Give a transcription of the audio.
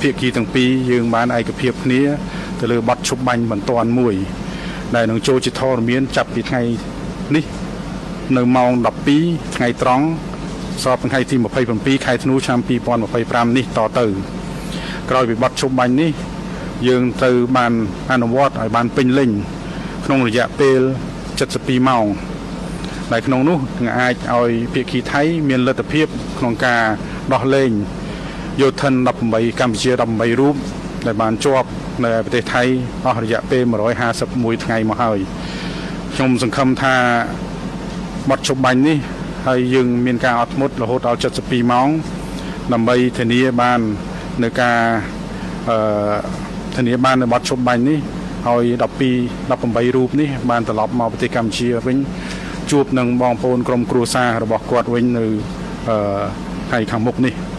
ភាគីទាំងពីរយើងបានឯកភាពគ្នាទៅលើបទឈប់បាញ់បន្ទាន់មួយ ដែលនឹងចូលជាធរមានចាប់ពីថ្ងៃនេះនៅម៉ោង12ថ្ងៃត្រង់ស្របថ្ងៃទី27ខែធ្នូឆ្នាំ2025នេះតទៅក្រោយពីបទឈប់បាញ់នេះយើងត្រូវបានអនុវត្តឲ្យបានពេញលេញក្នុងរយៈពេល72ម៉ោងដែលក្នុងនោះនឹងអាចឲ្យភាគីថៃមានលទ្ធភាពក្នុងការដោះលែងយោធិន18កម្ពុជា18រូបដែលបានជាប់នៅប្រទេសថៃអស់រយៈពេល151ថ្ងៃមកហើយខ្ញុំសង្ឃឹមថាបទឈប់បាញ់នេះហើយយើងមានការអត់ធ្មត់រហូតដល់72ម៉ោងដើម្បីធានាបាននៅការអឺធានាបាននៅបទឈប់បាញ់នេះហើយ12 18រូបនេះបានត្រឡប់មកប្រទេសកម្ពុជាវិញជួបនឹងបងប្អូនក្រុមគ្រួសាររបស់គាត់វិញនៅអឺថ្ងៃខាងមុខនេះ។